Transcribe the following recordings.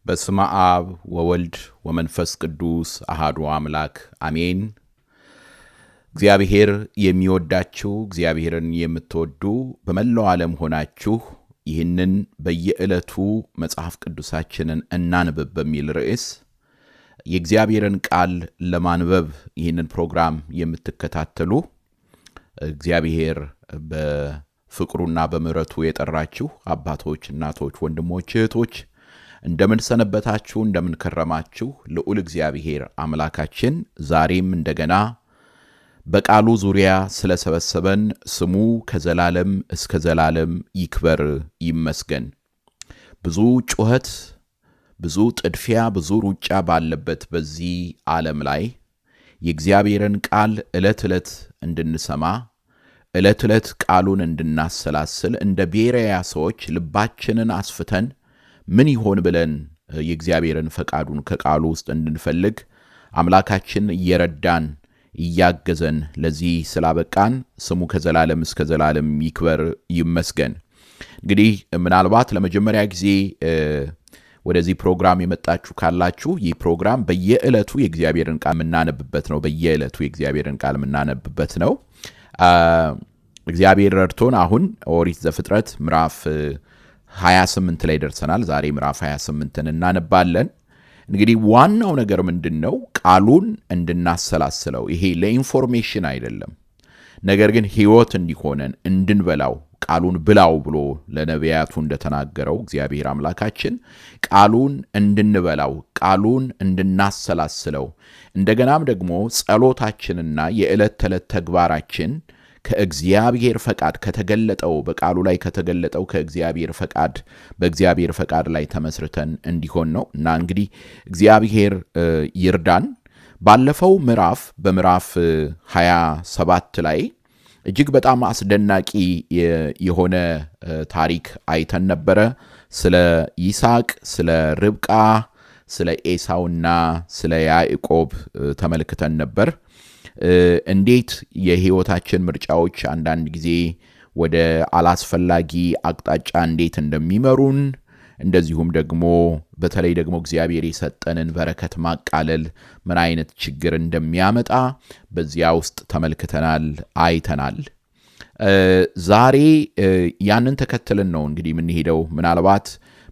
በስመ አብ ወወልድ ወመንፈስ ቅዱስ አሃዱ አምላክ አሜን። እግዚአብሔር የሚወዳችሁ፣ እግዚአብሔርን የምትወዱ፣ በመላው ዓለም ሆናችሁ ይህንን በየዕለቱ መጽሐፍ ቅዱሳችንን እናንብብ በሚል ርዕስ የእግዚአብሔርን ቃል ለማንበብ ይህንን ፕሮግራም የምትከታተሉ፣ እግዚአብሔር በፍቅሩና በምሕረቱ የጠራችሁ አባቶች፣ እናቶች፣ ወንድሞች፣ እህቶች፣ እንደምን ሰነበታችሁ? እንደምን ከረማችሁ? ልዑል እግዚአብሔር አምላካችን ዛሬም እንደገና በቃሉ ዙሪያ ስለሰበሰበን ስሙ ከዘላለም እስከ ዘላለም ይክበር ይመስገን። ብዙ ጩኸት፣ ብዙ ጥድፊያ፣ ብዙ ሩጫ ባለበት በዚህ ዓለም ላይ የእግዚአብሔርን ቃል ዕለት ዕለት እንድንሰማ፣ ዕለት ዕለት ቃሉን እንድናሰላስል፣ እንደ ቤርያ ሰዎች ልባችንን አስፍተን ምን ይሆን ብለን የእግዚአብሔርን ፈቃዱን ከቃሉ ውስጥ እንድንፈልግ አምላካችን እየረዳን እያገዘን ለዚህ ስላበቃን ስሙ ከዘላለም እስከ ዘላለም ይክበር ይመስገን። እንግዲህ ምናልባት ለመጀመሪያ ጊዜ ወደዚህ ፕሮግራም የመጣችሁ ካላችሁ፣ ይህ ፕሮግራም በየዕለቱ የእግዚአብሔርን ቃል የምናነብበት ነው። በየዕለቱ የእግዚአብሔርን ቃል የምናነብበት ነው። እግዚአብሔር ረድቶን አሁን ኦሪት ዘፍጥረት ምዕራፍ 28 ላይ ደርሰናል። ዛሬ ምዕራፍ 28ን እናነባለን። እንግዲህ ዋናው ነገር ምንድን ነው? ቃሉን እንድናሰላስለው፣ ይሄ ለ information አይደለም፣ ነገር ግን ሕይወት እንዲሆነን እንድንበላው፣ ቃሉን ብላው ብሎ ለነቢያቱ እንደተናገረው እግዚአብሔር አምላካችን ቃሉን እንድንበላው፣ ቃሉን እንድናሰላስለው፣ እንደገናም ደግሞ ጸሎታችንና የዕለት ተዕለት ተግባራችን ከእግዚአብሔር ፈቃድ ከተገለጠው፣ በቃሉ ላይ ከተገለጠው ከእግዚአብሔር ፈቃድ፣ በእግዚአብሔር ፈቃድ ላይ ተመስርተን እንዲሆን ነው እና እንግዲህ እግዚአብሔር ይርዳን። ባለፈው ምዕራፍ፣ በምዕራፍ 27 ላይ እጅግ በጣም አስደናቂ የሆነ ታሪክ አይተን ነበረ። ስለ ይስሐቅ፣ ስለ ርብቃ፣ ስለ ኤሳውና ስለ ያዕቆብ ተመልክተን ነበር። እንዴት የህይወታችን ምርጫዎች አንዳንድ ጊዜ ወደ አላስፈላጊ አቅጣጫ እንዴት እንደሚመሩን፣ እንደዚሁም ደግሞ በተለይ ደግሞ እግዚአብሔር የሰጠንን በረከት ማቃለል ምን አይነት ችግር እንደሚያመጣ በዚያ ውስጥ ተመልክተናል፣ አይተናል። ዛሬ ያንን ተከትለን ነው እንግዲህ የምንሄደው። ምናልባት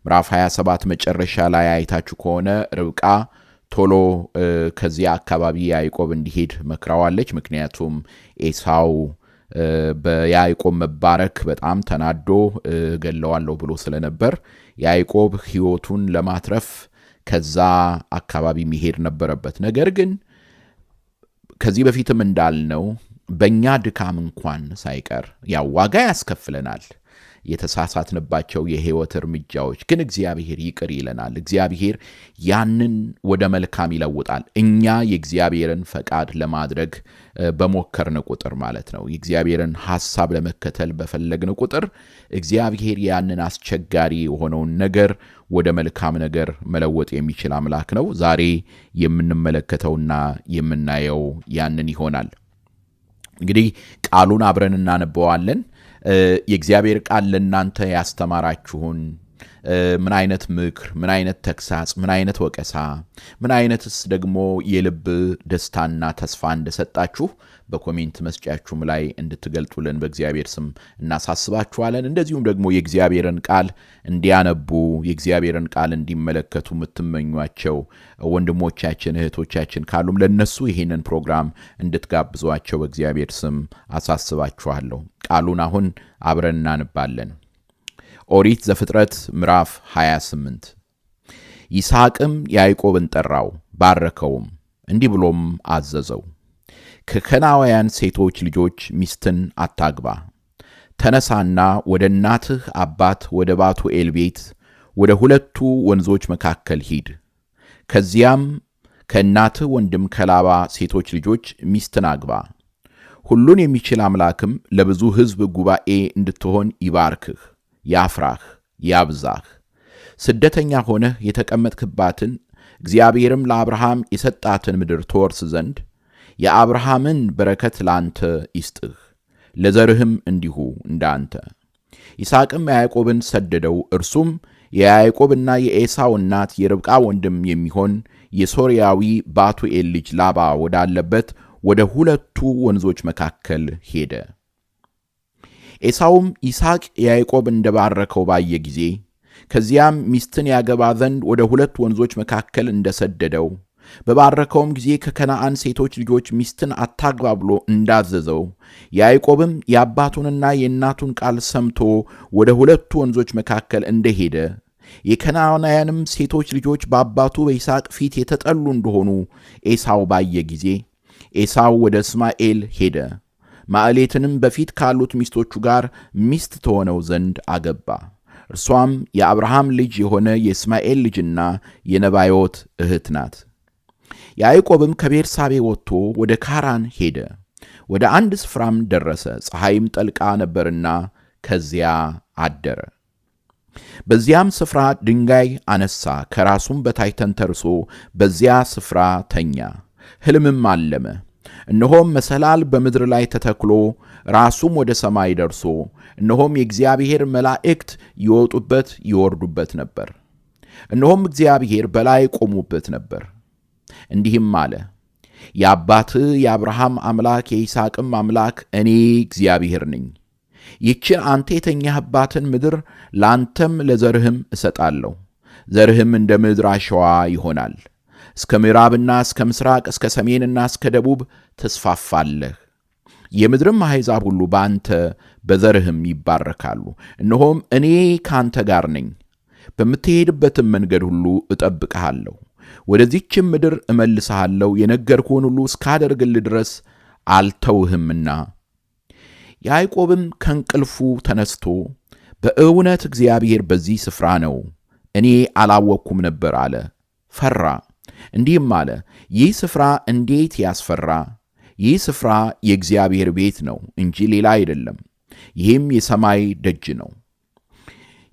ምዕራፍ 27 መጨረሻ ላይ አይታችሁ ከሆነ ርብቃ ቶሎ ከዚያ አካባቢ ያዕቆብ እንዲሄድ መክራዋለች። ምክንያቱም ኤሳው በያዕቆብ መባረክ በጣም ተናዶ እገለዋለሁ ብሎ ስለነበር ያዕቆብ ሕይወቱን ለማትረፍ ከዛ አካባቢ መሄድ ነበረበት። ነገር ግን ከዚህ በፊትም እንዳልነው በእኛ ድካም እንኳን ሳይቀር ያው ዋጋ ያስከፍለናል የተሳሳትንባቸው የህይወት እርምጃዎች፣ ግን እግዚአብሔር ይቅር ይለናል። እግዚአብሔር ያንን ወደ መልካም ይለውጣል። እኛ የእግዚአብሔርን ፈቃድ ለማድረግ በሞከርን ቁጥር ማለት ነው። የእግዚአብሔርን ሐሳብ ለመከተል በፈለግን ቁጥር እግዚአብሔር ያንን አስቸጋሪ የሆነውን ነገር ወደ መልካም ነገር መለወጥ የሚችል አምላክ ነው። ዛሬ የምንመለከተውና የምናየው ያንን ይሆናል። እንግዲህ ቃሉን አብረን እናነበዋለን። የእግዚአብሔር ቃል ለእናንተ ያስተማራችሁን ምን አይነት ምክር፣ ምን አይነት ተግሳጽ፣ ምን አይነት ወቀሳ፣ ምን አይነትስ ደግሞ የልብ ደስታና ተስፋ እንደሰጣችሁ በ comment መስጫችሁም ላይ እንድትገልጡልን በእግዚአብሔር ስም እናሳስባችኋለን። እንደዚሁም ደግሞ የእግዚአብሔርን ቃል እንዲያነቡ፣ የእግዚአብሔርን ቃል እንዲመለከቱ የምትመኟቸው ወንድሞቻችን እህቶቻችን ካሉም ለነሱ ይህንን ፕሮግራም እንድትጋብዟቸው በእግዚአብሔር ስም አሳስባችኋለሁ። ቃሉን አሁን አብረን እናንባለን። ኦሪት ዘፍጥረት ምዕራፍ 28። ይስሐቅም ያዕቆብን ጠራው፣ ባረከውም፣ እንዲህ ብሎም አዘዘው፦ ከከናውያን ሴቶች ልጆች ሚስትን አታግባ። ተነሳና ወደ እናትህ አባት ወደ ባቱኤል ቤት ወደ ሁለቱ ወንዞች መካከል ሂድ። ከዚያም ከእናትህ ወንድም ከላባ ሴቶች ልጆች ሚስትን አግባ። ሁሉን የሚችል አምላክም ለብዙ ሕዝብ ጉባኤ እንድትሆን ይባርክህ፣ ያፍራህ፣ ያብዛህ። ስደተኛ ሆነህ የተቀመጥክባትን፣ እግዚአብሔርም ለአብርሃም የሰጣትን ምድር ትወርስ ዘንድ የአብርሃምን በረከት ለአንተ ይስጥህ፣ ለዘርህም እንዲሁ እንደ አንተ። ይስሐቅም ያዕቆብን ሰደደው፣ እርሱም የያዕቆብና የኤሳው እናት የርብቃ ወንድም የሚሆን የሶርያዊ ባቱኤል ልጅ ላባ ወዳለበት ወደ ሁለቱ ወንዞች መካከል ሄደ። ኤሳውም ይስሐቅ ያዕቆብ እንደባረከው ባየ ጊዜ ከዚያም ሚስትን ያገባ ዘንድ ወደ ሁለት ወንዞች መካከል እንደሰደደው በባረከውም ጊዜ ከከነዓን ሴቶች ልጆች ሚስትን አታግባ ብሎ እንዳዘዘው ያዕቆብም የአባቱንና የእናቱን ቃል ሰምቶ ወደ ሁለቱ ወንዞች መካከል እንደሄደ የከነዓናውያንም ሴቶች ልጆች በአባቱ በይስሐቅ ፊት የተጠሉ እንደሆኑ ኤሳው ባየ ጊዜ ኤሳው ወደ እስማኤል ሄደ። ማዕሌትንም በፊት ካሉት ሚስቶቹ ጋር ሚስት ትሆነው ዘንድ አገባ። እርሷም የአብርሃም ልጅ የሆነ የእስማኤል ልጅና የነባዮት እህት ናት። ያዕቆብም ከቤርሳቤ ወጥቶ ወደ ካራን ሄደ። ወደ አንድ ስፍራም ደረሰ። ፀሐይም ጠልቃ ነበርና ከዚያ አደረ። በዚያም ስፍራ ድንጋይ አነሳ፣ ከራሱም በታች ተንተርሶ በዚያ ስፍራ ተኛ። ሕልምም አለመ። እነሆም መሰላል በምድር ላይ ተተክሎ ራሱም ወደ ሰማይ ደርሶ፣ እነሆም የእግዚአብሔር መላእክት ይወጡበት ይወርዱበት ነበር። እነሆም እግዚአብሔር በላይ ቆሙበት ነበር። እንዲህም አለ፣ የአባትህ የአብርሃም አምላክ የይስሐቅም አምላክ እኔ እግዚአብሔር ነኝ። ይህችን አንተ የተኛህባትን ምድር ለአንተም ለዘርህም እሰጣለሁ። ዘርህም እንደ ምድር አሸዋ ይሆናል። እስከ ምዕራብና እስከ ምስራቅ፣ እስከ ሰሜንና እስከ ደቡብ ትስፋፋለህ። የምድርም አሕዛብ ሁሉ በአንተ በዘርህም ይባረካሉ። እነሆም እኔ ከአንተ ጋር ነኝ፣ በምትሄድበትም መንገድ ሁሉ እጠብቅሃለሁ፣ ወደዚችም ምድር እመልስሃለሁ፣ የነገርኩህን ሁሉ እስካደርግልህ ድረስ አልተውህምና። ያዕቆብም ከእንቅልፉ ተነስቶ በእውነት እግዚአብሔር በዚህ ስፍራ ነው፣ እኔ አላወቅኩም ነበር አለ። ፈራ፣ እንዲህም አለ፣ ይህ ስፍራ እንዴት ያስፈራ! ይህ ስፍራ የእግዚአብሔር ቤት ነው እንጂ ሌላ አይደለም፣ ይህም የሰማይ ደጅ ነው።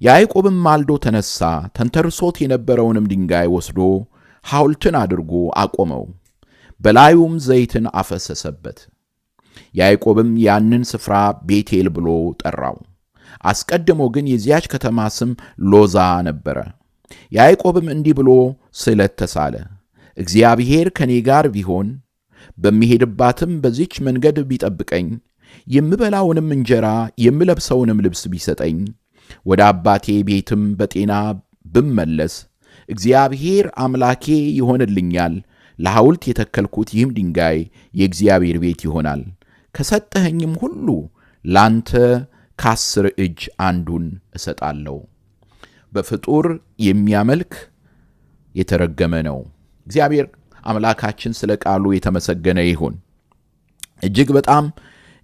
ያዕቆብም ማልዶ ተነሣ፣ ተንተርሶት የነበረውንም ድንጋይ ወስዶ ሐውልትን አድርጎ አቆመው፣ በላዩም ዘይትን አፈሰሰበት። ያዕቆብም ያንን ስፍራ ቤቴል ብሎ ጠራው። አስቀድሞ ግን የዚያች ከተማ ስም ሎዛ ነበረ። ያዕቆብም እንዲህ ብሎ ስዕለት ተሳለ። እግዚአብሔር ከኔ ጋር ቢሆን በሚሄድባትም በዚች መንገድ ቢጠብቀኝ፣ የምበላውንም እንጀራ የምለብሰውንም ልብስ ቢሰጠኝ፣ ወደ አባቴ ቤትም በጤና ብመለስ እግዚአብሔር አምላኬ ይሆንልኛል። ለሐውልት የተከልኩት ይህም ድንጋይ የእግዚአብሔር ቤት ይሆናል። ከሰጠኸኝም ሁሉ ላንተ ከ10 እጅ አንዱን እሰጣለሁ። በፍጡር የሚያመልክ የተረገመ ነው። እግዚአብሔር አምላካችን ስለ ቃሉ የተመሰገነ ይሁን። እጅግ በጣም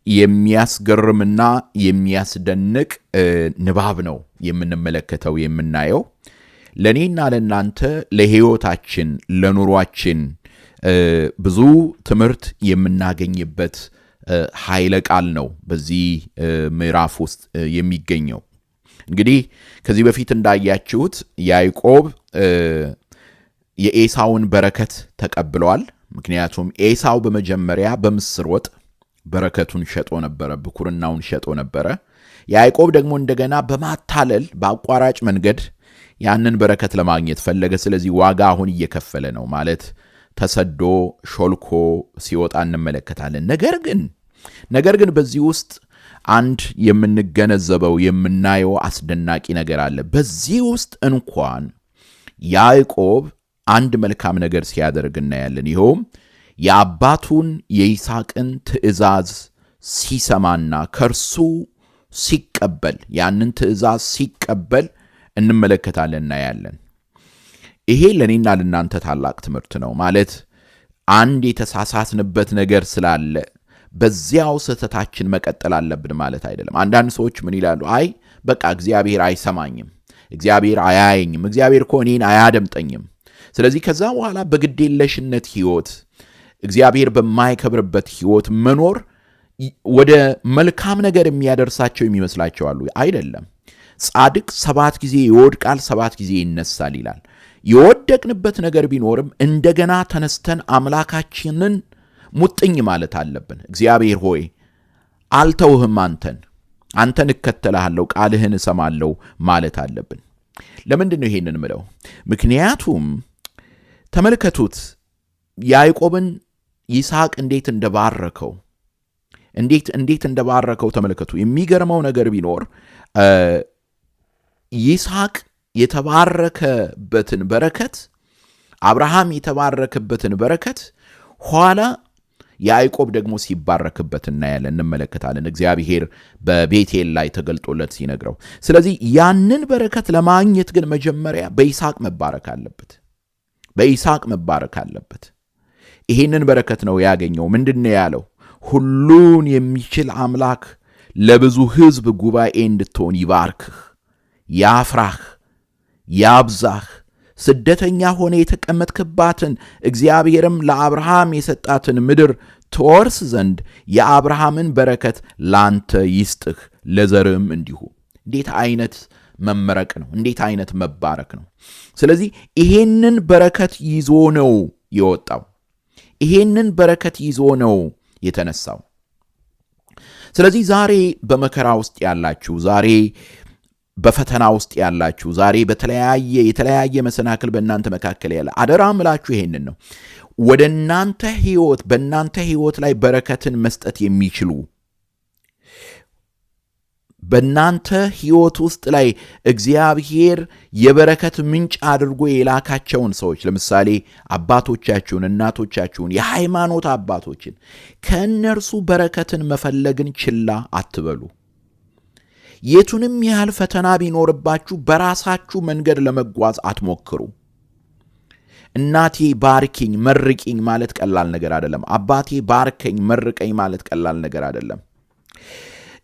የሚያስገርምና የሚያስደንቅ ንባብ ነው የምንመለከተው የምናየው። ለእኔና ለእናንተ ለሕይወታችን ለኑሯችን ብዙ ትምህርት የምናገኝበት ኃይለ ቃል ነው በዚህ ምዕራፍ ውስጥ የሚገኘው። እንግዲህ ከዚህ በፊት እንዳያችሁት ያዕቆብ የኤሳውን በረከት ተቀብሏል። ምክንያቱም ኤሳው በመጀመሪያ በምስር ወጥ በረከቱን ሸጦ ነበረ፣ ብኩርናውን ሸጦ ነበረ። ያዕቆብ ደግሞ እንደገና በማታለል በአቋራጭ መንገድ ያንን በረከት ለማግኘት ፈለገ። ስለዚህ ዋጋ አሁን እየከፈለ ነው ማለት ተሰዶ ሾልኮ ሲወጣ እንመለከታለን። ነገር ግን በዚህ ውስጥ አንድ የምንገነዘበው የምናየው አስደናቂ ነገር አለ። በዚህ ውስጥ እንኳን ያዕቆብ አንድ መልካም ነገር ሲያደርግ እናያለን። ይኸውም የአባቱን የይስሐቅን ትእዛዝ ሲሰማና ከእርሱ ሲቀበል ያንን ትእዛዝ ሲቀበል እንመለከታለን፣ እናያለን። ይሄ ለእኔና ለእናንተ ታላቅ ትምህርት ነው። ማለት አንድ የተሳሳትንበት ነገር ስላለ በዚያው ስህተታችን መቀጠል አለብን ማለት አይደለም። አንዳንድ ሰዎች ምን ይላሉ? አይ በቃ እግዚአብሔር አይሰማኝም፣ እግዚአብሔር አያየኝም፣ እግዚአብሔር እኮ እኔን አያደምጠኝም። ስለዚህ ከዛ በኋላ በግዴለሽነት ሕይወት እግዚአብሔር በማይከብርበት ሕይወት መኖር ወደ መልካም ነገር የሚያደርሳቸው የሚመስላቸው አሉ። አይደለም። ጻድቅ 7 ጊዜ ይወድቃል፣ 7 ጊዜ ይነሳል ይላል። የወደቅንበት ነገር ቢኖርም እንደገና ተነስተን አምላካችንን ሙጥኝ ማለት አለብን። እግዚአብሔር ሆይ አልተውህም፣ አንተን እከተልሃለሁ፣ ቃልህን እሰማለሁ ማለት አለብን። ለምንድን ነው ይሄንን ምለው? ምክንያቱም ተመልከቱት ያዕቆብን ይስሐቅ እንዴት እንደባረከው፣ እንዴት እንደባረከው ተመልከቱ። የሚገርመው ነገር ቢኖር ይስሐቅ የተባረከበትን በረከት፣ አብርሃም የተባረከበትን በረከት ኋላ ያዕቆብ ደግሞ ሲባረክበት እናያለን፣ እንመለከታለን። እግዚአብሔር በቤቴል ላይ ተገልጦለት ሲነግረው። ስለዚህ ያንን በረከት ለማግኘት ግን መጀመሪያ በይስሐቅ መባረክ አለበት። በይስሐቅ መባረክ አለበት። ይሄንን በረከት ነው ያገኘው። ምንድን ነው ያለው? ሁሉን የሚችል አምላክ ለብዙ ሕዝብ ጉባኤ እንድትሆን ይባርክህ፣ ያፍራህ፣ ያብዛህ፣ ስደተኛ ሆነ የተቀመጥክባትን እግዚአብሔርም ለአብርሃም የሰጣትን ምድር ትወርስ ዘንድ የአብርሃምን በረከት ላንተ ይስጥህ፣ ለዘርም እንዲሁ። እንዴት አይነት መመረቅ ነው! እንዴት አይነት መባረክ ነው! ስለዚህ ይሄንን በረከት ይዞ ነው የወጣው። ይሄንን በረከት ይዞ ነው የተነሳው። ስለዚህ ዛሬ በመከራ ውስጥ ያላችሁ፣ ዛሬ በፈተና ውስጥ ያላችሁ፣ ዛሬ የተለያየ መሰናክል በእናንተ መካከል ያለ፣ አደራ ምላችሁ ይሄንን ነው። ወደ እናንተ ሕይወት፣ በእናንተ ሕይወት ላይ በረከትን መስጠት የሚችሉ፣ በእናንተ ሕይወት ውስጥ ላይ እግዚአብሔር የበረከት ምንጭ አድርጎ የላካቸውን ሰዎች፣ ለምሳሌ አባቶቻችሁን፣ እናቶቻችሁን፣ የሃይማኖት አባቶችን፣ ከእነርሱ በረከትን መፈለግን ችላ አትበሉ። የቱንም ያህል ፈተና ቢኖርባችሁ በራሳችሁ መንገድ ለመጓዝ አትሞክሩ። እናቴ ባርኪኝ መርቂኝ ማለት ቀላል ነገር አይደለም። አባቴ ባርከኝ መርቀኝ ማለት ቀላል ነገር አይደለም።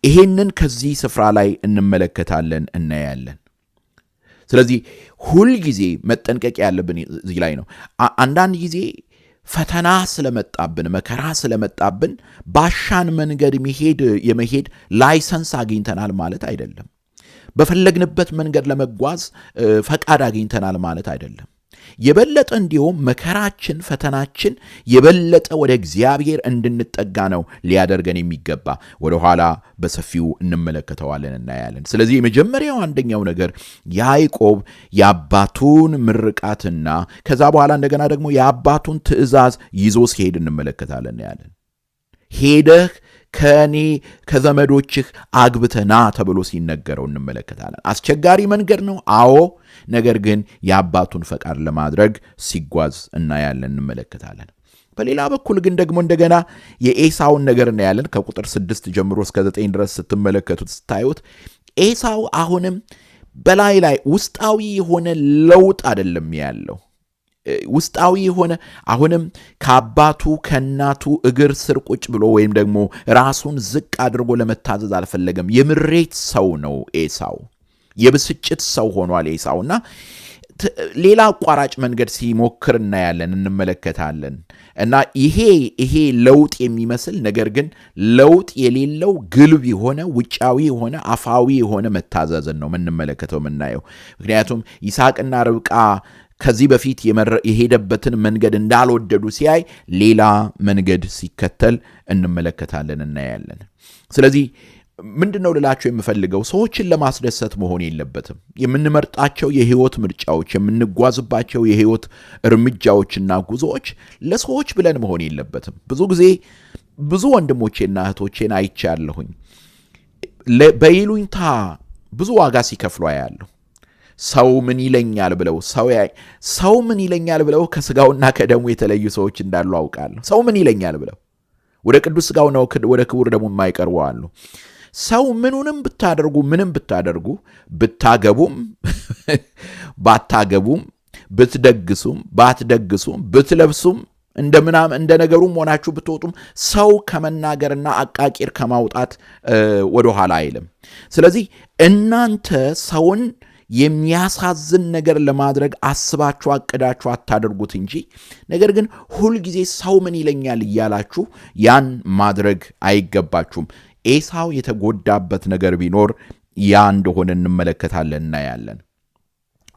ይሄንን ከዚህ ስፍራ ላይ እንመለከታለን፣ እናያለን። ስለዚህ ሁልጊዜ መጠንቀቅ ያለብን እዚህ ላይ ነው። አንዳንድ ጊዜ ፈተና ስለመጣብን፣ መከራ ስለመጣብን ባሻን መንገድ የመሄድ license አግኝተናል ማለት አይደለም። በፈለግንበት መንገድ ለመጓዝ ፈቃድ አግኝተናል ማለት አይደለም። የበለጠ እንዲሁም መከራችን፣ ፈተናችን የበለጠ ወደ እግዚአብሔር እንድንጠጋ ነው ሊያደርገን የሚገባ። ወደኋላ በሰፊው እንመለከተዋለን፣ እናያለን። ስለዚህ የመጀመሪያው አንደኛው ነገር ያዕቆብ የአባቱን ምርቃትና ከዛ በኋላ እንደገና ደግሞ የአባቱን ትእዛዝ ይዞ ሲሄድ እንመለከታለን፣ እናያለን። ሄደህ ከኔ ከዘመዶችህ አግብተህ ና ተብሎ ሲነገረው እንመለከታለን። አስቸጋሪ መንገድ ነው፣ አዎ። ነገር ግን የአባቱን ፈቃድ ለማድረግ ሲጓዝ እናያለን፣ እንመለከታለን። በሌላ በኩል ግን ደግሞ እንደገና የኤሳውን ነገር እናያለን። ከቁጥር 6 ጀምሮ እስከ 9 ድረስ ስትመለከቱት፣ ስታዩት ኤሳው አሁንም በላይ ላይ ውስጣዊ የሆነ ለውጥ አይደለም ያለው። ውስጣዊ የሆነ አሁንም ከአባቱ ከእናቱ እግር ስር ቁጭ ብሎ ወይም ደግሞ ራሱን ዝቅ አድርጎ ለመታዘዝ አልፈለገም። የምሬት ሰው ነው ኤሳው። የብስጭት ሰው ሆኗል ኤሳው እና ሌላ አቋራጭ መንገድ ሲሞክር እናያለን፣ እንመለከታለን። እና ይሄ ለውጥ የሚመስል ነገር ግን ለውጥ የሌለው ግልብ የሆነ፣ ውጫዊ የሆነ፣ አፋዊ የሆነ መታዘዝን ነው የምንመለከተው፣ የምናየው። ምክንያቱም ይስሐቅና ርብቃ ከዚህ በፊት የሄደበትን መንገድ እንዳልወደዱ ሲያይ ሌላ መንገድ ሲከተል እንመለከታለን፣ እናያለን። ስለዚህ ምንድን ነው ልላቸው የምፈልገው፣ ሰዎችን ለማስደሰት መሆን የለበትም። የምንመርጣቸው የህይወት ምርጫዎች፣ የምንጓዝባቸው የህይወት እርምጃዎችና ጉዞዎች ለሰዎች ብለን መሆን የለበትም። ብዙ ጊዜ ብዙ ወንድሞቼና እህቶቼን አይቻለሁኝ። በይሉኝታ ብዙ ዋጋ ሲከፍሉ አያለሁ። ሰው ምን ይለኛል ብለው፣ ሰው ምን ይለኛል ብለው ከስጋውና ከደሙ የተለዩ ሰዎች እንዳሉ አውቃለሁ። ሰው ምን ይለኛል ብለው ወደ ቅዱስ ስጋውና ወደ ክቡር ደሙ የማይቀርቡ አሉ። ሰው ምኑንም ብታደርጉ፣ ምንም ብታደርጉ፣ ብታገቡም ባታገቡም፣ ብትደግሱም ባትደግሱም፣ ብትለብሱም እንደ ምናም እንደ ነገሩም ሆናችሁ ብትወጡም ሰው ከመናገርና አቃቂር ከማውጣት ወደኋላ አይልም። ስለዚህ እናንተ ሰውን የሚያሳዝን ነገር ለማድረግ አስባችሁ አቅዳችሁ አታደርጉት እንጂ ነገር ግን ሁልጊዜ ሰው ምን ይለኛል እያላችሁ ያን ማድረግ አይገባችሁም። ኤሳው የተጎዳበት ነገር ቢኖር ያ እንደሆነ እንመለከታለን፣ እናያለን።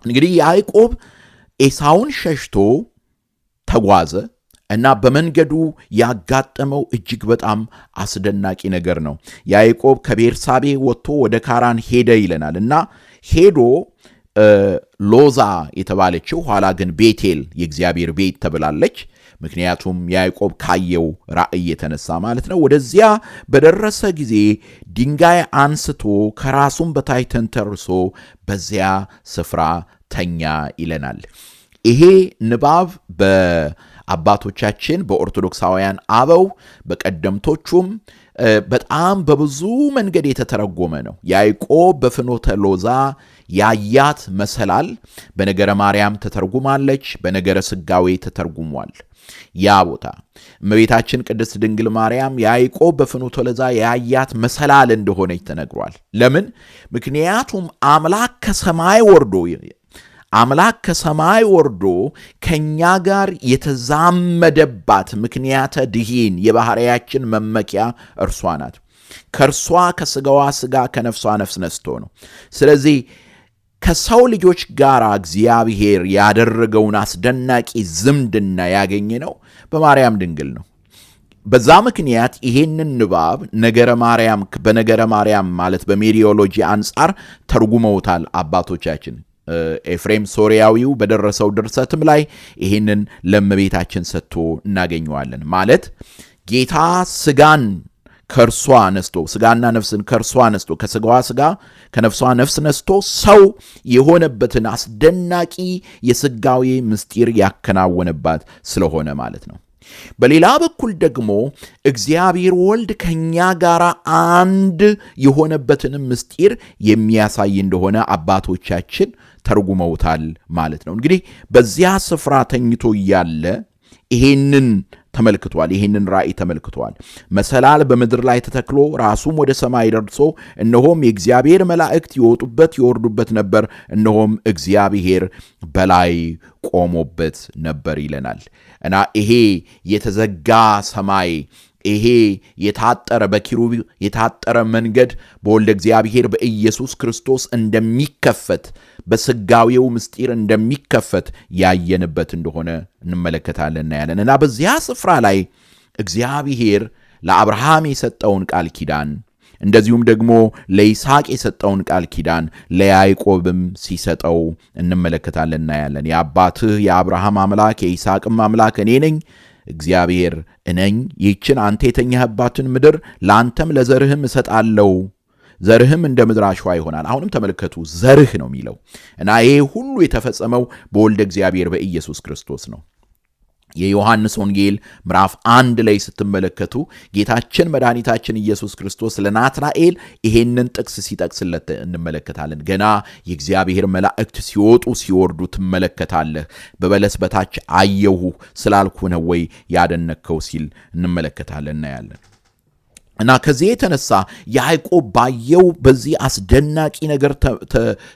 እንግዲህ ያዕቆብ ኤሳውን ሸሽቶ ተጓዘ እና በመንገዱ ያጋጠመው እጅግ በጣም አስደናቂ ነገር ነው። ያዕቆብ ከቤርሳቤ ወጥቶ ወደ ካራን ሄደ ይለናል እና ሄዶ ሎዛ የተባለችው ኋላ ግን ቤቴል የእግዚአብሔር ቤት ተብላለች። ምክንያቱም ያዕቆብ ካየው ራእይ የተነሳ ማለት ነው። ወደዚያ በደረሰ ጊዜ ድንጋይ አንስቶ ከራሱም በታች ተንተርሶ በዚያ ስፍራ ተኛ ይለናል። ይሄ ንባብ በአባቶቻችን በኦርቶዶክሳውያን አበው በቀደምቶቹም በጣም በብዙ መንገድ የተተረጎመ ነው። ያዕቆብ በፍኖተ ሎዛ ያያት መሰላል በነገረ ማርያም ተተርጉማለች፣ በነገረ ስጋዌ ተተርጉሟል። ያ ቦታ እመቤታችን ቅድስት ድንግል ማርያም ያዕቆብ በፍኖተ ሎዛ ያያት መሰላል እንደሆነች ተነግሯል። ለምን? ምክንያቱም አምላክ ከሰማይ ወርዶ ከኛ ጋር የተዛመደባት ምክንያተ ድሂን የባሕርያችን መመኪያ እርሷ ናት። ከእርሷ ከስጋዋ ስጋ ከነፍሷ ነፍስ ነስቶ ነው። ስለዚህ ከሰው ልጆች ጋር እግዚአብሔር ያደረገውን አስደናቂ ዝምድና ያገኘ ነው በማርያም ድንግል ነው። በዛ ምክንያት ይሄንን ንባብ ነገረ ማርያም በነገረ ማርያም ማለት በሜሪዮሎጂ አንጻር ተርጉመውታል አባቶቻችን። ኤፍሬም ሶርያዊው በደረሰው ድርሰትም ላይ ይሄንን ለእመቤታችን ሰጥቶ እናገኘዋለን። ማለት ጌታ ስጋን ከእርሷ ነስቶ ስጋና ነፍስን ከእርሷ ነስቶ ከስጋዋ ስጋ ከነፍሷ ነፍስ ነስቶ ሰው የሆነበትን አስደናቂ የስጋዊ ምስጢር ያከናወነባት ስለሆነ ማለት ነው። በሌላ በኩል ደግሞ እግዚአብሔር ወልድ ከኛ ጋር አንድ የሆነበትንም ምስጢር የሚያሳይ እንደሆነ አባቶቻችን ተርጉመውታል ማለት ነው። እንግዲህ በዚያ ስፍራ ተኝቶ እያለ ይሄንን ተመልክቷል። ይሄንን ራእይ ተመልክቷል። መሰላል በምድር ላይ ተተክሎ ራሱም ወደ ሰማይ ደርሶ እነሆም የእግዚአብሔር መላእክት ይወጡበት ይወርዱበት ነበር፣ እነሆም እግዚአብሔር በላይ ቆሞበት ነበር ይለናል። እና ይሄ የተዘጋ ሰማይ፣ ይሄ የታጠረ በኪሩብ የታጠረ መንገድ በወልደ እግዚአብሔር በኢየሱስ ክርስቶስ እንደሚከፈት፣ በስጋዊው ምስጢር እንደሚከፈት ያየንበት እንደሆነ እንመለከታለን፣ እናያለን። እና በዚያ ስፍራ ላይ እግዚአብሔር ለአብርሃም የሰጠውን ቃል ኪዳን እንደዚሁም ደግሞ ለይስሐቅ የሰጠውን ቃል ኪዳን ለያዕቆብም ሲሰጠው እንመለከታለን፣ እናያለን። የአባትህ የአብርሃም አምላክ የይስሐቅም አምላክ እኔ ነኝ፣ እግዚአብሔር እነኝ። ይህችን አንተ የተኛህባትን ምድር ለአንተም ለዘርህም እሰጣለሁ፣ ዘርህም እንደ ምድር አሸዋ ይሆናል። አሁንም ተመልከቱ፣ ዘርህ ነው የሚለው እና ይሄ ሁሉ የተፈጸመው በወልደ እግዚአብሔር በኢየሱስ ክርስቶስ ነው። የዮሐንስ ወንጌል ምዕራፍ 1 ላይ ስትመለከቱ ጌታችን መድኃኒታችን ኢየሱስ ክርስቶስ ለናትናኤል ይሄንን ጥቅስ ሲጠቅስለት እንመለከታለን። ገና የእግዚአብሔር መላእክት ሲወጡ ሲወርዱ ትመለከታለህ፣ በበለስ በታች አየሁ ስላልኩ ነው ወይ ያደነከው ሲል እንመለከታለን፣ እናያለን። እና ከዚህ የተነሳ ያዕቆብ ባየው በዚህ አስደናቂ ነገር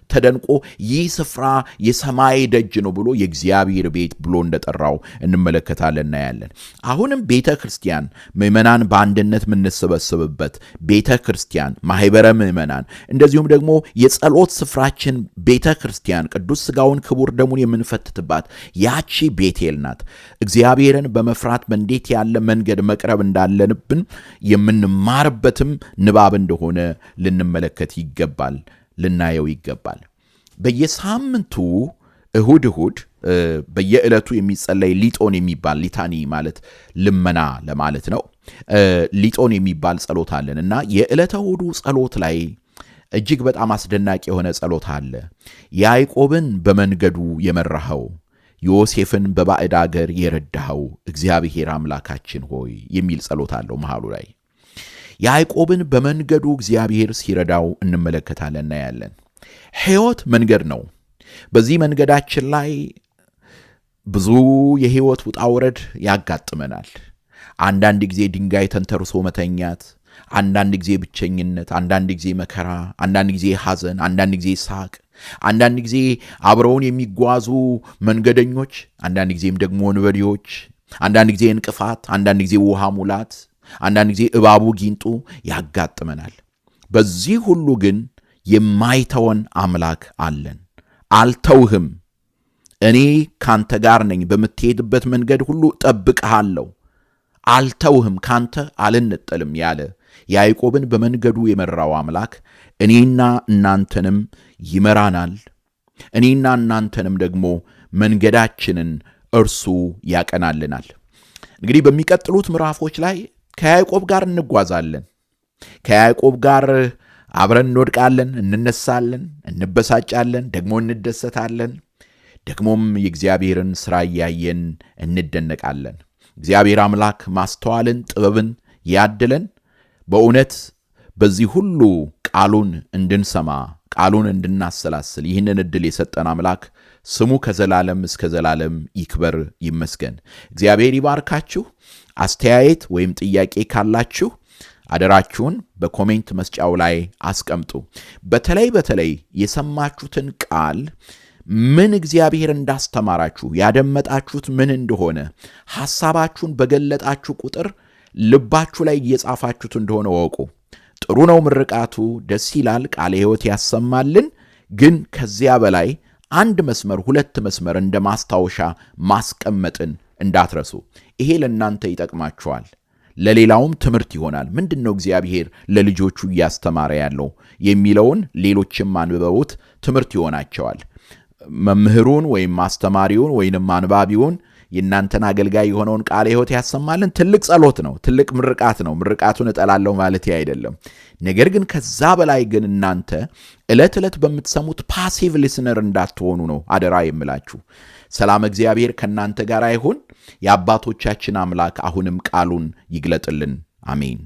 ተደንቆ ይህ ስፍራ የሰማይ ደጅ ነው ብሎ የእግዚአብሔር ቤት ብሎ እንደጠራው እንመለከታለን፣ እናያለን። አሁንም ቤተ ክርስቲያን ምዕመናን በአንድነት የምንሰበሰብበት ቤተ ክርስቲያን ማህበረ ምዕመናን፣ እንደዚሁም ደግሞ የጸሎት ስፍራችን ቤተ ክርስቲያን ቅዱስ ስጋውን ክቡር ደሙን የምንፈትትባት ያቺ ቤቴል ናት። እግዚአብሔርን በመፍራት በእንዴት ያለ መንገድ መቅረብ እንዳለንብን የምንማርበትም ንባብ እንደሆነ ልንመለከት ይገባል፣ ልናየው ይገባል። በየሳምንቱ እሁድ እሁድ በየዕለቱ የሚጸለይ ሊጦን የሚባል፣ ሊታኒ ማለት ልመና ለማለት ነው። ሊጦን የሚባል ጸሎት አለን እና የዕለተ እሁዱ ጸሎት ላይ እጅግ በጣም አስደናቂ የሆነ ጸሎት አለ። ያዕቆብን በመንገዱ የመራኸው፣ ዮሴፍን በባዕድ አገር የረዳኸው እግዚአብሔር አምላካችን ሆይ የሚል ጸሎት አለው መሃሉ ላይ። ያዕቆብን በመንገዱ እግዚአብሔር ሲረዳው እንመለከታለን፣ እናያለን። ሕይወት መንገድ ነው። በዚህ መንገዳችን ላይ ብዙ የሕይወት ውጣ ውረድ ያጋጥመናል። አንዳንድ ጊዜ ድንጋይ ተንተርሶ መተኛት፣ አንዳንድ ጊዜ ብቸኝነት፣ አንዳንድ ጊዜ መከራ፣ አንዳንድ ጊዜ ሐዘን፣ አንዳንድ ጊዜ ሳቅ፣ አንዳንድ ጊዜ አብረውን የሚጓዙ መንገደኞች፣ አንዳንድ ጊዜም ደግሞ ወንበዴዎች፣ አንዳንድ ጊዜ እንቅፋት፣ አንዳንድ ጊዜ ውሃ ሙላት፣ አንዳንድ ጊዜ እባቡ ጊንጡ ያጋጥመናል። በዚህ ሁሉ ግን የማይተወን አምላክ አለን። አልተውህም፣ እኔ ካንተ ጋር ነኝ፣ በምትሄድበት መንገድ ሁሉ እጠብቅሃለሁ፣ አልተውህም፣ ካንተ አልነጠልም ያለ ያዕቆብን በመንገዱ የመራው አምላክ እኔና እናንተንም ይመራናል። እኔና እናንተንም ደግሞ መንገዳችንን እርሱ ያቀናልናል። እንግዲህ በሚቀጥሉት ምዕራፎች ላይ ከያዕቆብ ጋር እንጓዛለን። ከያዕቆብ ጋር አብረን እንወድቃለን፣ እንነሳለን፣ እንበሳጫለን፣ ደግሞ እንደሰታለን። ደግሞም የእግዚአብሔርን ሥራ እያየን እንደነቃለን። እግዚአብሔር አምላክ ማስተዋልን ጥበብን ያድለን። በእውነት በዚህ ሁሉ ቃሉን እንድንሰማ፣ ቃሉን እንድናሰላስል ይህንን ዕድል የሰጠን አምላክ ስሙ ከዘላለም እስከ ዘላለም ይክበር ይመስገን። እግዚአብሔር ይባርካችሁ። አስተያየት ወይም ጥያቄ ካላችሁ አደራችሁን በ comment መስጫው ላይ አስቀምጡ። በተለይ በተለይ የሰማችሁትን ቃል ምን እግዚአብሔር እንዳስተማራችሁ፣ ያደመጣችሁት ምን እንደሆነ ሐሳባችሁን በገለጣችሁ ቁጥር ልባችሁ ላይ እየጻፋችሁት እንደሆነ ወቁ። ጥሩ ነው ምርቃቱ፣ ደስ ይላል፣ ቃለ ሕይወት ያሰማልን። ግን ከዚያ በላይ አንድ መስመር ሁለት መስመር እንደ ማስታወሻ ማስቀመጥን እንዳትረሱ። ይሄ ለእናንተ ይጠቅማችኋል፣ ለሌላውም ትምህርት ይሆናል። ምንድን ነው እግዚአብሔር ለልጆቹ እያስተማረ ያለው የሚለውን ሌሎችም አንብበውት ትምህርት ይሆናቸዋል። መምህሩን ወይም አስተማሪውን ወይንም አንባቢውን የእናንተን አገልጋይ የሆነውን ቃለ ሕይወት ያሰማልን ትልቅ ጸሎት ነው፣ ትልቅ ምርቃት ነው። ምርቃቱን እጠላለሁ ማለት አይደለም። ነገር ግን ከዛ በላይ ግን እናንተ ዕለት ዕለት በምትሰሙት passive listener እንዳትሆኑ ነው አደራ የምላችሁ። ሰላም እግዚአብሔር ከእናንተ ጋር ይሁን። የአባቶቻችን አምላክ አሁንም ቃሉን ይግለጥልን። አሜን።